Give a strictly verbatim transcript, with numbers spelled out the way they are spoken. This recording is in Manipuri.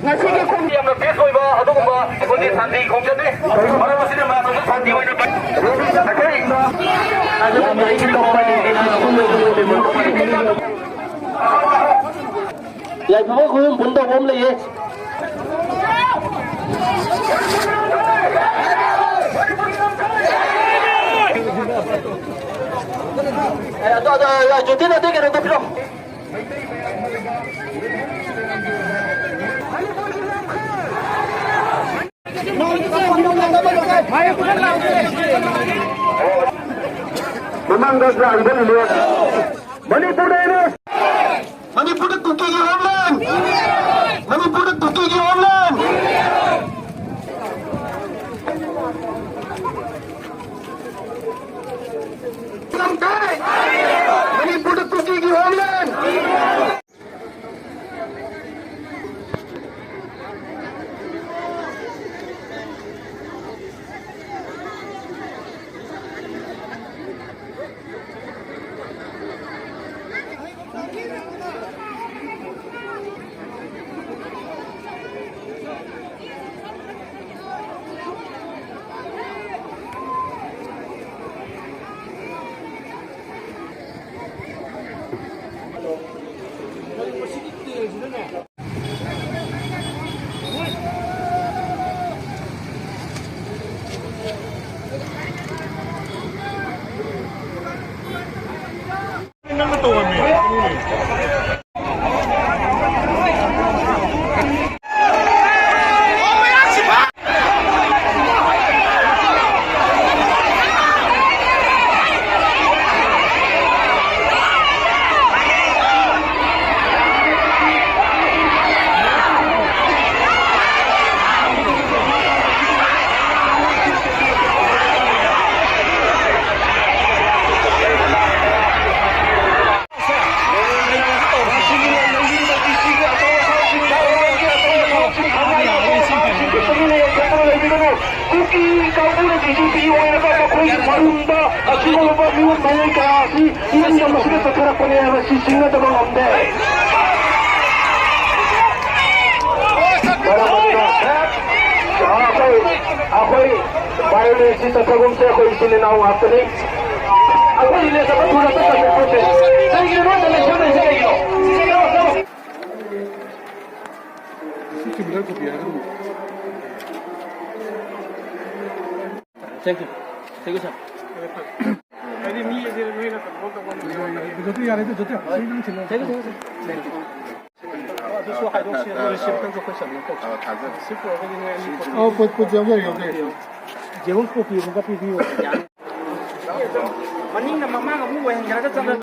ꯉꯁꯤꯒꯤ ꯈꯣꯡ- ꯌꯥꯝꯅ ꯄꯤꯁ ꯑꯣꯏꯕ ꯑꯗꯨꯒꯨꯝꯕ ꯑꯩꯈꯣꯏꯒꯤ ꯁꯥꯟꯇꯤ ꯈꯣꯡꯆꯠꯅꯤ꯫ ꯃꯔꯝ ꯑꯁꯤꯅ ꯃꯌꯥꯝꯅꯁꯨ ꯁꯥꯟꯇꯤ ꯑꯣꯏꯅ ꯄꯥꯏ-, ꯑꯩꯈꯣꯏ ꯌꯥꯏꯐꯕ ꯈꯨꯕꯝ ꯄꯨꯟ ꯇꯧꯕ ꯑꯃ ꯂꯩꯌꯦ꯫ ꯑꯦ, ꯑꯗꯣ, ꯑꯗꯣ, ꯑꯗꯣ, ꯖꯣꯇꯤꯟ, ꯑꯗꯨ ꯀꯩꯅꯣ ꯇꯧꯕꯤꯔꯣ꯫ ꯃꯃꯥꯡꯗ ꯂꯥꯛꯏꯕ ꯂꯤꯂꯣꯡ ꯃꯅꯤꯄꯨꯔꯗ ꯑꯩꯅ ꯃꯅꯤꯄꯨꯔꯗ ꯀꯨꯀꯤꯒꯤ ꯍꯣꯝꯂꯦꯟ! ꯃꯅꯤꯄꯨꯔꯗ ꯀꯨꯀꯤꯒꯤ ꯍꯣꯝꯂꯦꯟ! ꯂꯝꯀꯥꯏ! ꯃꯅꯤꯄꯨꯔꯗ ꯀꯨꯀꯤꯒꯤ ꯍꯣꯝꯂꯦꯟ! ꯍꯥꯏꯕꯁꯤ ꯆꯤꯡꯅꯗꯕ ꯉꯝꯗꯦ꯫ ꯃꯔꯝ ꯑꯗꯨꯅ ꯑꯩꯈꯣꯏ, ꯑꯩꯈꯣꯏ violence ꯁꯤ ꯆꯠꯊꯒꯨꯝꯁꯦ, ꯑꯩꯈꯣꯏ ꯏꯆꯤꯜ ꯏꯅꯥꯎ ꯉꯥꯛꯇꯅꯤ꯫ ꯑꯩꯈꯣꯏ ꯏꯂꯦꯁ ꯑꯃ ꯊꯨꯅ ꯆꯠꯇꯕ ꯄꯣꯠꯁꯦ꯫ ꯀꯩꯒꯤꯅꯣ ꯅꯣꯏꯅ ꯂꯩꯁꯟꯅꯩꯁꯦ ꯀꯩꯒꯤꯅꯣ? Thank you. Thank you, sir. ꯍꯥꯏꯗꯤ ꯃꯤ ꯑꯁꯦ ꯅꯣꯏꯅ control ꯇꯧꯕ ꯉꯝꯗꯦ꯫ ꯌꯥꯔꯦ, ꯌꯥꯔꯦ, ꯌꯥꯔꯦ꯫ Thank you, thank you, sir. ꯑꯗꯨꯁꯨ ꯍꯥꯏꯗꯣꯛꯁꯤ, ꯑꯗꯨ receipt ꯇꯪꯁꯨ ꯑꯩꯈꯣꯏ submit ꯇꯧꯁꯤ꯫ ꯑ, ꯊꯥꯖꯔꯦ꯫ Receipt ꯄꯨꯔꯛꯑꯒꯗꯤ ꯅꯣꯏ ꯑꯅꯤ ꯑꯣ, ꯄꯨ-, ꯄꯨ-, ꯌꯥꯎꯖꯔꯒꯦ, ꯌꯥꯎꯖꯔꯒꯦ꯫ ꯖꯦꯔꯣꯛꯁ copy ꯑꯃꯒ ꯄꯤꯕꯤꯌꯨ꯫ ꯃꯅꯤꯡꯅ ꯃꯃꯥꯡ ꯑꯃꯨꯛ ꯑꯣꯏꯍꯟꯈ꯭ꯔꯒ ꯆꯠꯂ